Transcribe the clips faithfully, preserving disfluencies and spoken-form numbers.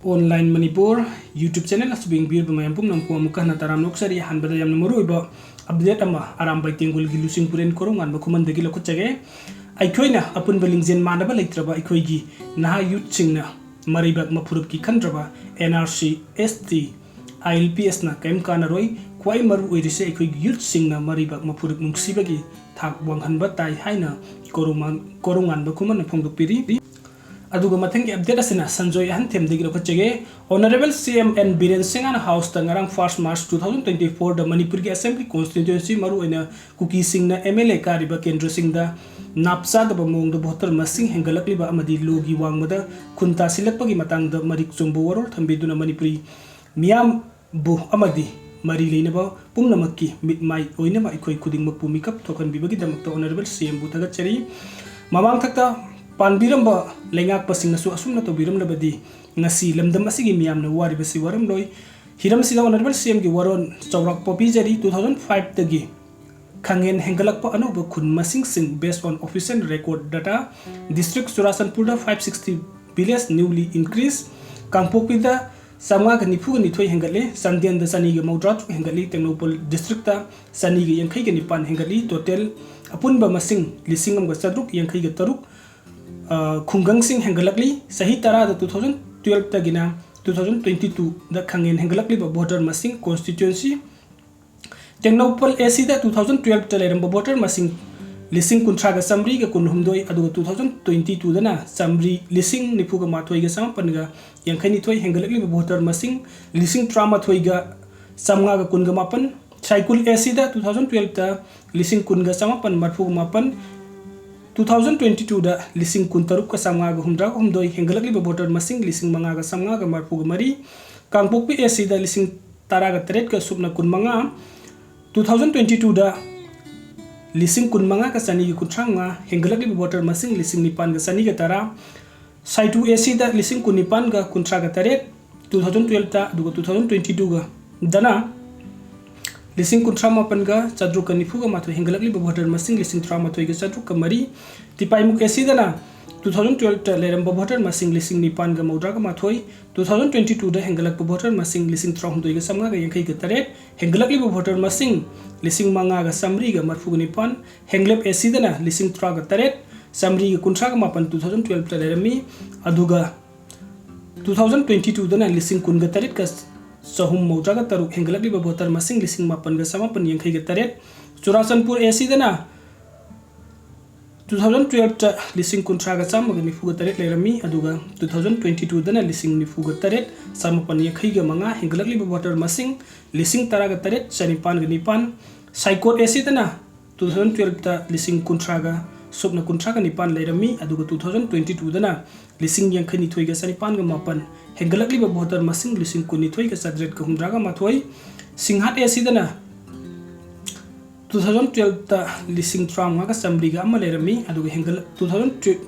Online Manipur YouTube channel ꯑꯁꯤꯕꯨ ꯌꯦꯡꯕꯤꯔꯤꯕ ꯃꯌꯥꯝ ꯄꯨꯝꯅꯃꯛꯄꯨ ꯑꯃꯨꯛꯀ ꯍꯟꯅ ꯇꯔꯥꯝꯅ ꯑꯣꯛꯆꯔꯤ꯫ ꯑꯍꯥꯟꯕꯗ ꯌꯥꯝꯅ ꯃꯔꯨꯑꯣꯏꯕ update ꯑꯃ ꯑꯔꯥꯝꯕꯥꯏ ꯇꯦꯡꯒꯣꯜꯒꯤ ꯂꯨꯆꯤꯡ ꯄꯨꯔꯦꯟ ꯀꯣꯔꯧꯉꯥꯟꯕ ꯈꯨꯃꯟꯗꯒꯤ ꯂꯧꯈꯠꯆꯒꯦ꯫ ꯑꯩꯈꯣꯏꯅ ꯑꯄꯨꯟꯕ ꯂꯤꯡꯖꯦꯜ ꯃꯥꯟꯅꯕ ꯂꯩꯇ꯭ꯔꯕ ꯑꯩꯈꯣꯏꯒꯤ ꯅꯍꯥ youthꯁꯤꯡꯅ ꯃꯔꯩꯕꯥꯛ ꯃꯐꯨꯔꯨꯞꯀꯤ ꯈꯟꯗ꯭ꯔꯕ NRC, ST, ILPSꯅ ꯀꯔꯤꯝ ꯀꯥꯟꯅꯔꯣꯏ꯫ ꯈ꯭ꯋꯥꯏ ꯃꯔꯨ ꯑꯣꯏꯔꯤꯁꯦ ꯑꯩꯈꯣꯏꯒꯤ youthꯁꯤꯡꯅ ꯃꯔꯩꯕꯥꯛ ꯃꯐꯨꯔꯨꯞ ꯅꯨꯡꯁꯤꯕꯒꯤ ꯊꯥꯛ ꯋꯥꯡꯍꯟꯕ ꯇꯥꯏ ꯍꯥꯏꯅ ꯀꯣꯔꯧꯃꯥꯟ-, ꯀꯣꯔꯧꯉꯥꯟꯕ ꯈꯨꯃꯟꯅ ꯐꯣꯡꯗꯣꯛꯄꯤꯔꯤ꯫ ꯑꯗꯨꯒ ꯃꯊꯪꯒꯤ update ꯑꯁꯤꯅ Sanjoy ꯑꯍꯟꯊꯦꯝꯗꯒꯤ ꯂꯧꯈꯠꯆꯒꯦ꯫ Honourable CM N Biren ꯁꯤꯡꯍꯅ Houseꯇ ꯉꯔꯥꯡ first March two thousand twenty fourꯗ ꯃꯅꯤꯄꯨꯔꯒꯤ Assembly constituency, ꯃꯔꯨꯑꯣꯏꯅ ꯀꯨꯀꯤꯁꯤꯡꯅ MLA ꯀꯥꯔꯤꯕ ꯀꯦꯟꯗ꯭ꯔꯁꯤꯡꯗ ꯅꯥꯞ ꯆꯥꯗꯕ ꯃꯑꯣꯡꯗ voter ꯃꯁꯤꯡ ꯍꯦꯟꯒꯠꯂꯛꯂꯤꯕ ꯑꯃꯗꯤ ꯂꯣꯒꯤ ꯋꯥꯡꯃꯗ ꯈꯨꯟ ꯇꯥꯁꯤꯜꯂꯛꯄꯒꯤ ꯃꯇꯥꯡꯗ ꯃꯔꯤꯛ ꯆꯨꯝꯕ ꯋꯥꯔꯣꯜ ꯊꯝꯕꯤꯗꯨꯅ ꯃꯅꯤꯄꯨꯔꯤ ꯃꯤꯌꯥꯝ ꯕꯨ ꯑꯃꯗꯤ ꯃꯔꯤ ꯂꯩꯅꯕ ꯄꯨꯝꯅꯃꯛꯀꯤ ꯃꯤꯠ ꯃꯥꯏ ꯑꯣꯏꯅꯕ ꯑꯩꯈꯣꯏ ꯈꯨꯗꯤꯡꯃꯛꯄꯨ ꯃꯤꯀꯞ ꯊꯣꯛꯍꯟꯕꯤꯕꯒꯤꯗꯃꯛꯇ Honourable CMꯕꯨ ꯊꯥꯒꯠꯆꯔꯤ꯫ ꯃꯃꯥꯡꯊꯛꯇ ꯄꯥꯟꯕꯤꯔꯝꯕ ꯂꯩꯉꯥꯛꯄꯁꯤꯡꯅꯁꯨ ꯑꯁꯨꯝꯅ ꯇꯧꯕꯤꯔꯝꯂꯕꯗꯤ ꯉꯁꯤ ꯂꯝꯗꯝ ꯑꯁꯤꯒꯤ ꯃꯤꯌꯥꯝꯅ ꯋꯥꯔꯤꯕꯁꯤ ꯋꯥꯔꯝꯂꯣꯏ꯫ ꯍꯤꯔꯝꯁꯤꯗ Honourable CMꯒꯤ ꯋꯥꯔꯣꯜ ꯆꯥꯎꯔꯥꯛꯄ ꯄꯤꯖꯔꯤ꯫ Two thousand fiveꯇꯒꯤ ꯈꯪꯍꯦꯟ ꯍꯦꯟꯒꯠꯂꯛꯄ ꯑꯅꯧꯕ ꯈꯨꯟ ꯃꯁꯤꯡꯁꯤꯡ based on official record data, district ꯆꯨꯔꯥꯆꯥꯟꯄꯨꯔꯗ five sixty, village newly increase, ꯀꯥꯡꯄꯣꯛꯄꯤꯗ ꯆꯥꯝꯃꯉꯥꯒ ꯅꯤꯐꯨꯒ ꯅꯤꯊꯣꯏ ꯍꯦꯟꯒꯠꯂꯤ, ꯆꯥꯟꯗꯦꯜꯗ ꯆꯅꯤꯒ ꯃꯧꯗ꯭ꯔꯥ ꯇꯔꯨꯛ ꯍꯦꯟꯒꯠꯂꯤ, ꯇꯦꯡꯅꯧꯄꯜ districtꯇ ꯆꯅꯤꯒ ꯌꯥꯡꯈꯩꯒ ꯅꯤꯄꯥꯟ ꯍꯦꯟꯒꯠꯂꯤ, total ꯑꯄꯨꯟꯕ ꯃꯁꯤꯡ ꯂꯤꯁꯤꯡ ꯑꯃꯒ ꯆꯥꯇ꯭ꯔꯨꯛ ꯌꯥꯡꯈꯩꯒ ꯇꯔꯨꯛ꯫ ꯑ, ꯈꯨꯡꯒꯪꯁꯤꯡ ꯍꯦꯟꯒꯠꯂꯛꯂꯤ꯫ ꯆꯍꯤ ꯇꯔꯥꯗ two thousand twelveꯇꯒꯤꯅ two thousand twenty twoꯗ ꯈꯪꯍꯦꯟ ꯍꯦꯟꯒꯠꯂꯛꯂꯤꯕ voter ꯃꯁꯤꯡ constituency ꯇꯦꯡꯅꯧꯄꯜ ACꯗ two thousand twelveꯇ ꯂꯩꯔꯝꯕ voter ꯃꯁꯤꯡ ꯂꯤꯁꯤꯡ ꯀꯨꯟꯊ꯭ꯔꯥꯒ ꯆꯥꯃꯔꯤꯒ ꯀꯨꯟꯍꯨꯝꯗꯣꯏ, ꯑꯗꯨꯒ two thousand twenty twoꯗꯅ ꯆꯥꯃꯔꯤ, ꯂꯤꯁꯤꯡ ꯅꯤꯐꯨꯒ ꯃꯥꯊꯣꯏꯒ ꯆꯥꯃꯥꯄꯟꯒ ꯌꯥꯡꯈꯩꯅꯤꯊꯣꯏ ꯍꯦꯟꯒꯠꯂꯛꯂꯤꯕ voter ꯃꯁꯤꯡ ꯂꯤꯁꯤꯡ ꯇꯔꯥꯃꯥꯊꯣꯏꯒ ꯆꯥꯃꯉꯥꯒ ꯀꯨꯟꯒ ꯃꯥꯄꯟ꯫ ꯁꯥꯏꯀꯨꯜ ACꯗ two thousand twelveꯇ ꯂꯤꯁꯤꯡ ꯀꯨꯟꯒ ꯆꯥꯃꯥꯄꯟ ꯃꯔꯤꯐꯨꯒ ꯃꯥꯄꯟ, two thousand twenty twoꯗ ꯂꯤꯁꯤꯡ ꯀꯨꯟꯇꯔꯨꯛꯀ ꯆꯥꯃꯉꯥꯒ ꯍꯨꯝꯗ꯭ꯔꯥꯒ ꯍꯨꯝꯗꯣꯏ ꯍꯦꯟꯒꯠꯂꯛꯂꯤꯕ voter ꯃꯁꯤꯡ ꯂꯤꯁꯤꯡ ꯃꯉꯥꯒ ꯆꯥꯃꯉꯥꯒ ꯃꯔꯤꯐꯨꯒ ꯃꯔꯤ, ꯀꯥꯡꯄꯣꯛꯄꯤ ACꯗ ꯂꯤꯁꯤꯡ ꯇꯔꯥꯒ ꯇꯔꯦꯠꯀ ꯁꯨꯞꯅ ꯀꯨꯟꯃꯉꯥ, two thousand twenty twoꯗ ꯂꯤꯁꯤꯡ ꯀꯨꯟꯃꯉꯥꯒ ꯆꯅꯤꯒ ꯀꯨꯟꯊ꯭ꯔꯥ ꯃꯉꯥ ꯍꯦꯟꯒꯠꯂꯛꯂꯤꯕ voter ꯃꯁꯤꯡ ꯂꯤꯁꯤꯡ ꯅꯤꯄꯥꯟꯒ ꯆꯅꯤꯒ ꯇꯔꯥ, ꯁꯥꯏꯇꯨ ACꯗ ꯂꯤꯁꯤꯡ ꯀꯨꯟꯅꯤꯄꯥꯟꯒ ꯀꯨꯟꯊ꯭ꯔꯥꯒ ꯇꯔꯦꯠ, two thousand twelveꯇ, ꯑꯗꯨꯒ two thousand twenty twoꯒꯗꯅ ꯂꯤꯁꯤꯡ ꯀꯨꯟꯊ꯭ꯔꯥ ꯃꯥꯄꯟꯒ ꯆꯥꯇ꯭ꯔꯨꯛꯀ ꯅꯤꯐꯨꯒ ꯃꯥꯊꯣꯏ ꯍꯦꯟꯒꯠꯂꯛꯂꯤꯕ voter ꯃꯁꯤꯡ ꯂꯤꯁꯤꯡ ꯇꯔꯥꯃꯥꯊꯣꯏꯒ ꯆꯥꯇ꯭ꯔꯨꯛꯀ ꯃꯔꯤ, ꯇꯤꯄꯥꯏꯃꯨꯛ ACꯗꯅ ꯇꯨ ꯊꯥꯎꯖꯟ ꯇꯨꯌꯦꯜꯞꯇ ꯂꯩꯔꯝꯕ ꯚꯣꯇꯔ ꯃꯁꯤꯡ ꯂꯤꯁꯤꯡ ꯅꯤꯄꯥꯟꯒ ꯃꯧꯗ꯭ꯔꯥꯒ ꯃꯥꯊꯣꯏ, ꯇꯨ ꯊꯥꯎꯖꯟ ꯇ꯭ꯋꯦꯟꯇꯤ ꯇꯨꯗ ꯍꯦꯟꯒꯠꯂꯛꯄ ꯚꯣꯇꯔ ꯃꯁꯤꯡ ꯂꯤꯁꯤꯡ ꯇꯔꯥꯍꯨꯝꯗꯣꯏꯒ ꯆꯥꯝꯃꯉꯥꯒ ꯌꯥꯡꯈꯩꯒ ꯇꯔꯦꯠ, ꯍꯦꯟꯒꯠꯂꯛꯂꯤꯕ ꯚꯣꯇꯔ ꯃꯁꯤꯡ ꯂꯤꯁꯤꯡ ꯃꯉꯥꯒ ꯆꯥꯃꯔꯤꯒ ꯃꯔꯤꯐꯨꯒ ꯅꯤꯄꯥꯟ, ꯍꯦꯟꯒꯠꯂꯛ ꯑꯦꯁꯤꯗꯅ ꯂꯤꯁꯤꯡ ꯇꯔꯥꯒ ꯇꯔꯦꯠ, ꯆꯥꯃꯔꯤꯒ ꯀꯨꯟꯊ꯭ꯔꯥꯒ ꯃꯥꯄꯟ ꯇꯨ ꯊꯥꯎꯖꯟ ꯇꯨꯌꯦꯜꯞꯇ ꯂꯩꯔꯝꯃꯤ꯫ ꯑꯗꯨꯒ ꯇꯨ ꯊꯥꯎꯖꯟ ꯇ꯭ꯋꯦꯟꯇꯤ ꯇꯨꯗꯅ ꯂꯤꯁꯤꯡ ꯀꯨꯟꯒ ꯇꯔꯦꯠꯀ ꯆꯍꯨꯝ ꯃꯧꯗ꯭ꯔꯥꯒ ꯇꯔꯨꯛ, ꯍꯦꯟꯒꯠꯂꯛꯂꯤꯕ ꯚꯣꯇꯔ ꯃꯁꯤꯡ ꯂꯤꯁꯤꯡ ꯃꯥꯄꯟꯒ ꯆꯃꯥꯄꯟ ꯌꯥꯡꯈꯩꯒ ꯇꯔꯦꯠ꯫ ꯆꯨꯔꯥꯆꯥꯟꯄꯨꯔ ꯑꯦꯁꯤꯗꯅ ꯇꯨ ꯊꯥꯎꯖꯟ ꯇꯨꯌꯦꯜꯞꯇ ꯂꯤꯁꯤꯡ ꯀꯨꯟꯊ꯭ꯔꯥꯒ ꯆꯥꯝꯃꯒ ꯅꯤꯐꯨꯒ ꯇꯔꯦꯠ ꯂꯩꯔꯝꯃꯤ, ꯑꯗꯨꯒ ꯇꯨ ꯊꯥꯎꯖꯟ ꯇ꯭ꯋꯦꯟꯇꯤ ꯇꯨꯗꯅ ꯂꯤꯁꯤꯡ ꯅꯤꯐꯨꯒ ꯇꯔꯦꯠ ꯆꯃꯥꯄꯟ ꯌꯥꯡꯈꯩꯒ ꯃꯉꯥ, ꯍꯦꯟꯒꯠꯂꯛꯂꯤꯕ ꯚꯣꯇꯔ ꯃꯁꯤꯡ ꯂꯤꯁꯤꯡ ꯇꯔꯥꯒ ꯇꯔꯦꯠ ꯆꯅꯤꯄꯥꯟꯒ ꯅꯤꯄꯥꯟ꯫ ꯁꯥꯏꯀꯣꯠ ꯑꯦꯁꯤꯗꯅ ꯇꯨ ꯊꯥꯎꯖꯟ ꯇꯨꯌꯦꯜꯞꯇ ꯂꯤꯁꯤꯡ ꯀꯨꯟꯊ꯭ꯔꯥꯒ ꯁꯨꯞꯅ ꯀꯨꯟꯊ꯭ꯔꯥꯒ ꯅꯤꯄꯥꯟ ꯂꯩꯔꯝꯃꯤ, ꯑꯗꯨꯒ ꯇꯨ ꯊꯥꯎꯖꯟ ꯇ꯭ꯋꯦꯟꯇꯤ ꯇꯨꯗꯅ ꯂꯤꯁꯤꯡ ꯌꯥꯡꯈꯩꯅꯤꯊꯣꯏꯒ ꯆꯅꯤꯄꯥꯟꯒ ꯃꯥꯄꯟ, ꯍꯦꯟꯒꯠꯂꯛꯂꯤꯕ ꯚꯣꯇꯔ ꯃꯁꯤꯡ ꯂꯤꯁꯤꯡ ꯀꯨꯟꯅꯤꯊꯣꯏꯒ ꯆꯥꯇ꯭ꯔꯦꯠꯀ ꯍꯨꯝꯗ꯭ꯔꯥꯒ ꯃꯥꯊꯣꯏ꯫ ꯁꯤꯡꯍꯥꯠ ꯑꯦꯁꯤꯗꯅ ꯇꯨ ꯊꯥꯎꯖꯟ ꯇꯨꯌꯦꯜꯞꯇ ꯂꯤꯁꯤꯡ ꯇꯔꯥꯃꯉꯥꯒ ꯆꯥꯃꯔꯤꯒ ꯑꯃ ꯂꯩꯔꯝꯃꯤ, ꯑꯗꯨꯒ ꯍꯦꯟꯒꯠꯂꯛ-, ꯇꯨ ꯊꯥꯎꯖꯟ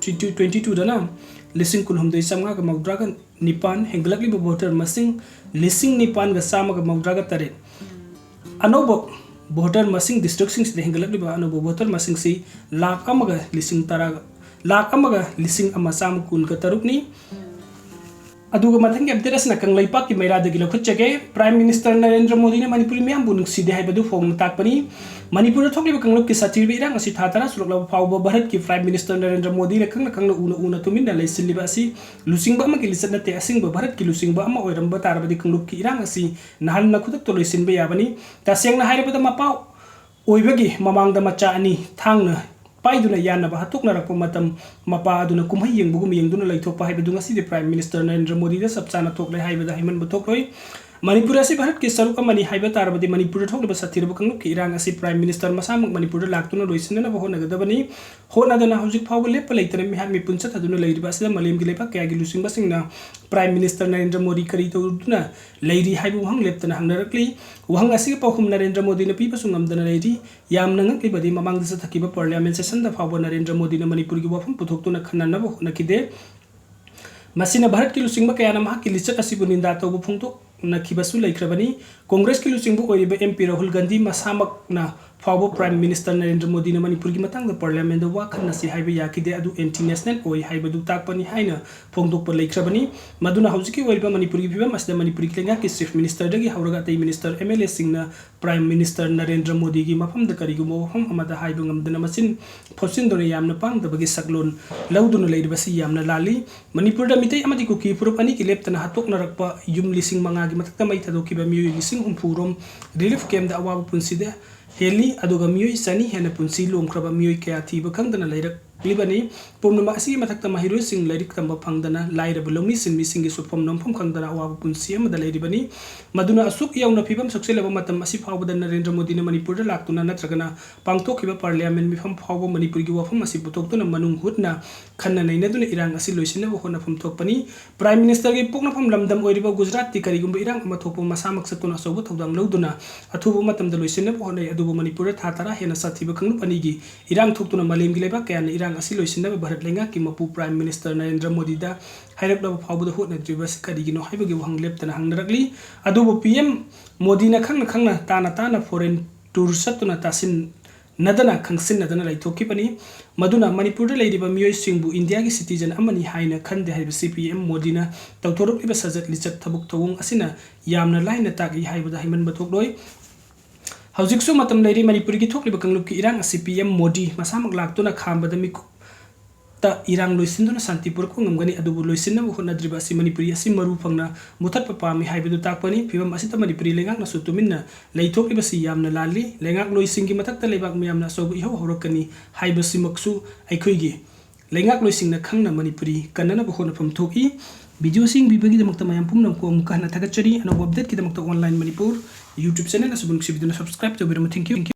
ꯇ꯭ꯋꯦꯟꯇꯤ ꯇꯨꯗꯅ ꯂꯤꯁꯤꯡ ꯀꯨꯟꯍꯨꯝꯗꯣꯏ ꯆꯥꯝꯃꯉꯥꯒ ꯃꯧꯗ꯭ꯔꯥꯒ ꯅꯤꯄꯥꯟ, ꯍꯦꯟꯒꯠꯂꯛꯂꯤꯕ ꯚꯣꯇꯔ ꯃꯁꯤꯡ ꯂꯤꯁꯤꯡ ꯅꯤꯄꯥꯟꯒ ꯆꯥꯝꯃꯒ ꯃꯧꯗ꯭ꯔꯥꯒ ꯇꯔꯦꯠ꯫ ꯑꯅꯧꯕ ꯚꯣꯇꯔ ꯃꯁꯤꯡ, ꯗꯤꯁꯇ꯭ꯔꯤꯛꯁꯤꯡꯁꯤꯗ ꯍꯦꯟꯒꯠꯂꯛꯂꯤꯕ ꯑꯅꯧꯕ ꯚꯣꯇꯔ ꯃꯁꯤꯡꯁꯤ ꯂꯥꯈ ꯑꯃꯒ ꯂꯤꯁꯤꯡ ꯇꯔꯥ, ꯂꯥꯈ ꯑꯃꯒ ꯂꯤꯁꯤꯡ ꯑꯃ ꯆꯥꯝꯃ ꯀꯨꯟꯒ ꯇꯔꯨꯛꯅꯤ꯫ ꯑꯗꯨꯒ ꯃꯊꯪꯒꯤ ꯑꯞꯗꯦꯠ ꯑꯁꯤꯅ ꯀꯪꯂꯩꯄꯥꯛꯀꯤ ꯃꯩꯔꯥꯗꯒꯤ ꯂꯧꯈꯠꯆꯒꯦ꯫ ꯄ꯭ꯔꯥꯏꯝ ꯃꯤꯅꯤꯁꯇꯔ ꯅꯔꯦꯟꯗ꯭ꯔ ꯃꯣꯗꯤꯅ ꯃꯅꯤꯄꯨꯔꯤ ꯃꯤꯌꯥꯝꯕꯨ ꯅꯨꯡꯁꯤꯗꯦ ꯍꯥꯏꯕꯗꯨ ꯐꯣꯡꯅ ꯇꯥꯛꯄꯅꯤ꯫ ꯃꯅꯤꯄꯨꯔꯗ ꯊꯣꯛꯂꯤꯕ ꯀꯥꯡꯂꯨꯞꯀꯤ ꯁꯥꯊꯤꯔꯕ ꯏꯔꯥꯡ ꯑꯁꯤ ꯊꯥ ꯇꯔꯥ ꯁꯨꯔꯛꯂꯕ ꯐꯥꯎꯕ ꯚꯥꯔꯠꯀꯤ ꯄ꯭ꯔꯥꯏꯝ ꯃꯤꯅꯤꯁꯇꯔ ꯅꯔꯦꯟꯗ꯭ꯔ ꯃꯣꯗꯤꯅ ꯈꯪꯅ ꯈꯪꯅ ꯎꯅ ꯎꯅ ꯇꯨꯃꯤꯟꯅ ꯂꯩꯁꯤꯜꯂꯤꯕ ꯑꯁꯤ ꯂꯨꯆꯤꯡꯕ ꯑꯃꯒꯤ ꯂꯤꯆꯠ ꯅꯠꯇꯦ꯫ ꯑꯁꯦꯡꯕ ꯚꯥꯔꯠꯀꯤ ꯂꯨꯆꯤꯡꯕ ꯑꯃ ꯑꯣꯏꯔꯝꯕ ꯇꯥꯔꯕꯗꯤ ꯀꯥꯡꯂꯨꯞꯀꯤ ꯏꯔꯥꯡ ꯑꯁꯤ ꯅꯍꯥꯟꯅ ꯈꯨꯗꯛꯇ ꯂꯣꯏꯁꯤꯟꯕ ꯌꯥꯕꯅꯤ꯫ ꯇꯁꯦꯡꯅ ꯍꯥꯏꯔꯕꯗ, ꯃꯄꯥ ꯑꯣꯏꯕꯒꯤ ꯃꯃꯥꯡꯗ ꯃꯆꯥ ꯑꯅꯤ ꯊꯥꯡꯅ ꯄꯥꯏꯗꯨꯅ ꯌꯥꯟꯅꯕ ꯍꯥꯠꯇꯣꯛꯅꯔꯛꯄ ꯃꯇꯝ, ꯃꯄꯥ ꯑꯗꯨꯅ ꯀꯨꯝꯍꯩ ꯌꯦꯡꯕꯒꯨꯝ ꯌꯦꯡꯗꯨꯅ ꯂꯩꯊꯣꯛꯄ ꯍꯥꯏꯕꯗꯨ ꯉꯁꯤꯗꯤ ꯄ꯭ꯔꯥꯏꯝ ꯃꯤꯅꯤꯁꯇꯔ ꯅꯔꯦꯟꯗ꯭ꯔ ꯃꯣꯗꯤꯗ ꯆꯞ ꯆꯥꯅ ꯊꯣꯛꯂꯦ ꯍꯥꯏꯕꯗ ꯍꯥꯏꯃꯟꯕ ꯊꯣꯛꯂꯣꯏ꯫ ꯃꯅꯤꯄꯨꯔ ꯑꯁꯤ ꯚꯥꯔꯠꯀꯤ ꯁꯔꯨꯛ ꯑꯃꯅꯤ ꯍꯥꯏꯕ ꯇꯥꯔꯕꯗꯤ, ꯃꯅꯤꯄꯨꯔꯗ ꯊꯣꯛꯂꯤꯕ ꯁꯥꯊꯤꯔꯕ ꯀꯥꯡꯂꯨꯞꯀꯤ ꯏꯔꯥꯡ ꯑꯁꯤ ꯄ꯭ꯔꯥꯏꯝ ꯃꯤꯅꯤꯁꯇꯔ ꯃꯁꯥꯃꯛ ꯃꯅꯤꯄꯨꯔꯗ ꯂꯥꯛꯇꯨꯅ ꯂꯣꯏꯁꯤꯟꯅꯅꯕ ꯍꯣꯠꯅꯒꯗꯕꯅꯤ꯫ ꯍꯣꯠꯅꯗꯅ ꯍꯧꯖꯤꯛ ꯐꯥꯎꯕ ꯂꯦꯞꯄ ꯂꯩꯇꯅ ꯃꯤꯍꯥꯠ ꯃꯤꯄꯨꯟ ꯆꯠꯊꯗꯨꯅ ꯂꯩꯔꯤꯕ ꯑꯁꯤꯗ ꯃꯥꯂꯦꯝꯒꯤ ꯂꯩꯕꯥꯛ ꯀꯌꯥꯒꯤ ꯂꯨꯆꯤꯡꯕꯁꯤꯡꯅ ꯄ꯭ꯔꯥꯏꯝ ꯃꯤꯅꯤꯁꯇꯔ ꯅꯔꯦꯟꯗ꯭ꯔ ꯃꯣꯗꯤ ꯀꯔꯤ ꯇꯧꯗꯨꯅ ꯂꯩꯔꯤ ꯍꯥꯏꯕ ꯋꯥꯍꯪ ꯂꯦꯞꯇꯅ ꯍꯪꯅꯔꯛꯂꯤ꯫ ꯋꯥꯍꯪ ꯑꯁꯤꯒꯤ ꯄꯥꯎꯈꯨꯝ ꯅꯔꯦꯟꯗ꯭ꯔ ꯃꯣꯗꯤꯅ ꯄꯤꯕꯁꯨ ꯉꯝꯗꯅ ꯂꯩꯔꯤ꯫ ꯌꯥꯝꯅ ꯉꯛꯂꯤꯕꯗꯤ, ꯃꯃꯥꯡꯗ ꯆꯠꯊꯈꯤꯕ ꯄꯥꯔꯂꯤꯌꯥꯃꯦꯟ ꯁꯦꯁꯟꯗ ꯐꯥꯎꯕ ꯅꯔꯦꯟꯗ꯭ꯔ ꯃꯣꯗꯤꯅ ꯃꯅꯤꯄꯨꯔꯒꯤ ꯋꯥꯐꯝ ꯄꯨꯊꯣꯛꯇꯨꯅ ꯈꯟꯅꯅꯕ ꯍꯣꯠꯅꯈꯤꯗꯦ꯫ ꯃꯁꯤꯅ ꯚꯥꯔꯠꯀꯤ ꯂꯨꯆꯤꯡꯕ ꯀꯌꯥꯅ ꯃꯍꯥꯛꯀꯤ ꯂꯤꯆꯠ ꯑꯁꯤꯕꯨ ꯅꯤꯟꯗꯥ ꯇꯧꯕ ꯐꯣꯡꯗꯣꯛꯅꯈꯤꯕꯁꯨ ꯂꯩꯈ꯭ꯔꯕꯅꯤ꯫ ꯀꯣꯡꯒ꯭ꯔꯦꯁꯀꯤ ꯂꯨꯆꯤꯡꯕ ꯑꯣꯏꯔꯤꯕ ꯑꯦꯝ ꯄꯤ ꯔꯥꯍꯨꯜ ꯒꯥꯟꯙꯤ ꯃꯁꯥꯃꯛꯅ ꯐꯥꯎꯕ Prime Minister ꯅꯔꯦꯟꯗ꯭ꯔ ꯃꯣꯗꯤꯅ ꯃꯅꯤꯄꯨꯔꯒꯤ ꯃꯇꯥꯡꯗ Parliament ꯗ ꯋꯥ ꯈꯟꯅꯁꯤ ꯍꯥꯏꯕ ꯌꯥꯈꯤꯗꯦ, ꯑꯗꯨ anti national ꯑꯣꯏ ꯍꯥꯏꯕꯗꯨ ꯇꯥꯛꯄꯅꯤ ꯍꯥꯏꯅ ꯐꯣꯡꯗꯣꯛꯄ ꯂꯩꯈ꯭ꯔꯕꯅꯤ꯫ ꯃꯗꯨꯅ ꯍꯧꯖꯤꯛꯀꯤ ꯑꯣꯏꯔꯤꯕ ꯃꯅꯤꯄꯨꯔꯒꯤ ꯐꯤꯕꯝ ꯑꯁꯤꯗ ꯃꯅꯤꯄꯨꯔꯒꯤ ꯂꯩꯉꯥꯛꯀꯤ Chief Minister ꯗꯒꯤ ꯍꯧꯔꯒ ꯑꯇꯩ Minister, M L A ꯁꯤꯡꯅ Prime Minister ꯅꯔꯦꯟꯗ꯭ꯔ ꯃꯣꯗꯤꯒꯤ ꯃꯐꯝꯗ ꯀꯔꯤꯒꯨꯝꯕ ꯋꯥꯐꯝ ꯑꯃꯗ ꯍꯥꯏꯕ ꯉꯝꯗꯅ ꯃꯆꯤꯟ ꯐꯣꯠꯆꯤꯟꯗꯨꯅ ꯌꯥꯝꯅ ꯄꯥꯡꯗꯕꯒꯤ ꯁꯛꯂꯣꯟ ꯂꯧꯗꯨꯅ ꯂꯩꯔꯤꯕꯁꯤ ꯌꯥꯝꯅ ꯂꯥꯜꯂꯤ꯫ ꯃꯅꯤꯄꯨꯔꯗ ꯃꯤꯇꯩ ꯑꯃꯗꯤ ꯀꯨꯀꯤ ꯐꯨꯔꯨꯞ ꯑꯅꯤꯒꯤ ꯂꯦꯞꯇꯅ ꯍꯥꯠꯇꯣꯛꯅꯔꯛꯄ ꯌꯨꯝ ꯂꯤꯁꯤꯡ ꯃꯉꯥꯒꯤ ꯃꯊꯛꯇ ꯃꯩ ꯊꯥꯗꯣꯛꯈꯤꯕ ꯃꯤꯑꯣꯏ ꯂꯤꯁꯤꯡ ꯍꯨꯝꯐꯨ ꯔꯣꯝ relief camp ꯗ ꯑꯋꯥꯕ ꯄꯨꯟꯁꯤꯗ ꯍꯦꯜꯂꯤ, ꯑꯗꯨꯒ ꯃꯤꯑꯣꯏ ꯆꯅꯤ ꯍꯦꯟꯅ ꯄꯨꯟꯁꯤ ꯂꯣꯝꯈ꯭ꯔꯕ ꯃꯤꯑꯣꯏ ꯀꯌꯥ ꯊꯤꯕ ꯈꯪꯗꯅ ꯂꯩꯔꯛꯂꯤꯕꯅꯤ꯫ ꯄꯨꯝꯅꯃꯛ ꯑꯁꯤꯒꯤ ꯃꯊꯛꯇ ꯃꯍꯩꯔꯣꯏꯁꯤꯡ ꯂꯥꯏꯔꯤꯛ ꯇꯝꯕ ꯐꯪꯗꯅ ꯂꯥꯏꯔꯕ ꯂꯧꯃꯤ ꯁꯤꯟꯃꯤꯁꯤꯡꯒꯤ ꯁꯨꯐꯝ ꯅꯣꯝꯐꯝ ꯈꯪꯗꯅ ꯑꯋꯥꯕ ꯄꯨꯟꯁꯤ ꯑꯃꯗ ꯂꯩꯔꯤꯕꯅꯤ꯫ ꯃꯗꯨꯅ ꯑꯁꯨꯛ ꯌꯧꯅ ꯐꯤꯕꯝ ꯁꯣꯛꯆꯤꯜꯂꯕ ꯃꯇꯝ ꯑꯁꯤ ꯐꯥꯎꯕꯗ ꯅꯔꯦꯟꯗ꯭ꯔ ꯃꯣꯗꯤꯅ ꯃꯅꯤꯄꯨꯔꯗ ꯂꯥꯛꯇꯨꯅ ꯅꯠꯇ꯭ꯔꯒꯅ ꯄꯥꯡꯊꯣꯛꯈꯤꯕ Parliament ꯃꯤꯐꯝ ꯐꯥꯎꯕ ꯃꯅꯤꯄꯨꯔꯒꯤ ꯋꯥꯐꯝ ꯑꯁꯤ ꯄꯨꯊꯣꯛꯇꯨꯅ ꯃꯅꯨꯡ ꯍꯨꯠꯅ ꯈꯟꯅ ꯅꯩꯅꯗꯨꯅ ꯏꯔꯥꯡ ꯑꯁꯤ ꯂꯣꯏꯁꯤꯟꯅꯕ ꯍꯣꯠꯅꯐꯝ ꯊꯣꯛꯄꯅꯤ꯫ Prime Minister ꯒꯤ ꯄꯣꯛꯅꯐꯝ ꯂꯝꯗꯝ ꯑꯣꯏꯔꯤꯕ ꯒꯨꯖꯔꯥꯠꯇꯤ ꯀꯔꯤꯒꯨꯝꯕ ꯏꯔꯥꯡ ꯑꯃ ꯊꯣꯛꯄ ꯃꯁꯥꯃꯛ ꯆꯠꯇꯨꯅ ꯑꯆꯧꯕ ꯊꯧꯗꯥꯡ ꯂꯧꯗꯨꯅ ꯑꯊꯨꯕ ꯃꯇꯝꯗ ꯂꯣꯏꯁꯤꯟꯅꯕ ꯍꯣꯠꯅꯩ, ꯑꯗꯨꯕꯨ ꯃꯅꯤꯄꯨꯔꯗ ꯊꯥ ꯇꯔꯥ ꯍꯦꯟꯅ ꯁꯥꯊꯤꯕ ꯀꯥꯡꯂꯨꯞ ꯑꯅꯤꯒꯤ ꯏꯔꯥꯡ ꯊꯣꯛꯇꯨꯅ ꯃꯥꯂꯦꯝꯒꯤ ꯂꯩꯕꯥꯛ ꯀꯌꯥꯅ ꯏꯔꯥꯡ ꯑꯁꯤ ꯂꯣꯏꯁꯤꯟꯅꯕ ꯚꯥꯔꯠ ꯂꯩꯉꯥꯛꯀꯤ ꯃꯄꯨ Prime Minister ꯅꯔꯦꯟꯗ꯭ꯔ ꯃꯣꯗꯤꯗ ꯍꯥꯏꯔꯛꯂꯕ ꯐꯥꯎꯕꯗ ꯍꯣꯠꯅꯗ꯭ꯔꯤꯕ ꯑꯁꯤ ꯀꯔꯤꯒꯤꯅꯣ ꯍꯥꯏꯕꯒꯤ ꯋꯥꯍꯪ ꯂꯦꯞꯇꯅ ꯍꯪꯅꯔꯛꯂꯤ꯫ ꯑꯗꯨꯕꯨ P M ꯃꯣꯗꯤꯅ ꯈꯪꯅ ꯈꯪꯅ ꯇꯥꯅ ꯇꯥꯅ foreign tour ꯆꯠꯇꯨꯅ ꯇꯥꯁꯤꯟꯅꯗꯅ ꯈꯪꯁꯤꯟꯅꯗꯅ ꯂꯩꯊꯣꯛꯈꯤꯕꯅꯤ꯫ ꯃꯗꯨꯅ ꯃꯅꯤꯄꯨꯔꯗ ꯂꯩꯔꯤꯕ ꯃꯤꯑꯣꯏꯁꯤꯡꯕꯨ ꯏꯟꯗꯤꯌꯥꯒꯤ citizen ꯑꯃꯅꯤ ꯍꯥꯏꯅ ꯈꯟꯗꯦ ꯍꯥꯏꯕꯁꯤ P M ꯃꯣꯗꯤꯅ ꯇꯧꯊꯣꯔꯛꯂꯤꯕ ꯁꯖꯠ ꯂꯤꯆꯠ ꯊꯕꯛ ꯊꯧꯑꯣꯡ ꯑꯁꯤꯅ ꯌꯥꯝꯅ ꯂꯥꯏꯅ ꯇꯥꯛꯏ ꯍꯥꯏꯕꯗ ꯍꯥꯏꯃꯟꯕ ꯊꯣꯛꯂꯣꯏ꯫ ꯍꯧꯖꯤꯛꯁꯨ ꯃꯇꯝ ꯂꯩꯔꯤ꯫ ꯃꯅꯤꯄꯨꯔꯒꯤ ꯊꯣꯛꯂꯤꯕ ꯀꯥꯡꯂꯨꯞꯀꯤ ꯏꯔꯥꯡ ꯑꯁꯤ P M ꯃꯣꯗꯤ ꯃꯁꯥꯃꯛ ꯂꯥꯛꯇꯨꯅ ꯈꯥꯝꯕꯗ ꯃꯤꯀꯨꯞꯇ ꯏꯔꯥꯡ ꯂꯣꯏꯁꯤꯟꯗꯨꯅ ꯁꯥꯟꯇꯤ ꯄꯨꯔꯛꯄ ꯉꯝꯒꯅꯤ, ꯑꯗꯨꯕꯨ ꯂꯣꯏꯁꯤꯟꯅꯕ ꯍꯣꯠꯅꯗ꯭ꯔꯤꯕ ꯑꯁꯤ ꯃꯅꯤꯄꯨꯔꯤ ꯑꯁꯤ ꯃꯔꯨ ꯐꯪꯅ ꯃꯨꯊꯠꯄ ꯄꯥꯝꯃꯤ ꯍꯥꯏꯕꯗꯨ ꯇꯥꯛꯄꯅꯤ꯫ ꯐꯤꯕꯝ ꯑꯁꯤꯗ ꯃꯅꯤꯄꯨꯔꯤ ꯂꯩꯉꯥꯛꯅꯁꯨ ꯇꯨꯃꯤꯟꯅ ꯂꯩꯊꯣꯛꯂꯤꯕꯁꯤ ꯌꯥꯝꯅ ꯂꯥꯜꯂꯤ꯫ ꯂꯩꯉꯥꯛꯂꯣꯏꯁꯤꯡꯒꯤ ꯃꯊꯛꯇ ꯂꯩꯕꯥꯛ ꯃꯤꯌꯥꯝꯅ ꯑꯆꯧꯕ ꯏꯍꯧ ꯍꯧꯔꯛꯀꯅꯤ ꯍꯥꯏꯕꯁꯤꯃꯛꯁꯨ ꯑꯩꯈꯣꯏꯒꯤ ꯂꯩꯉꯥꯛꯂꯣꯏꯁꯤꯡꯅ ꯈꯪꯅ ꯃꯅꯤꯄꯨꯔꯤ ꯀꯟꯅꯅꯕ ꯍꯣꯠꯅꯐꯝ ꯊꯣꯛꯏ꯫ Video ꯁꯤ ꯌꯦꯡꯕꯤꯕꯒꯤꯗꯃꯛꯇ ꯃꯌꯥꯝ ꯄꯨꯝꯅꯃꯛꯄꯨ ꯑꯃꯨꯛꯀ ꯍꯟꯅ ꯊꯥꯒꯠꯆꯔꯤ꯫ ꯑꯅꯧꯕ update ꯀꯤꯗꯃꯛꯇ Online Manipur YouTube channel ꯑꯁꯤꯕꯨ ꯅꯨꯡꯁꯤꯕꯤꯗꯨꯅ subscribe ꯇꯧꯕꯤꯔꯝꯃꯨ꯫ Thank you꯫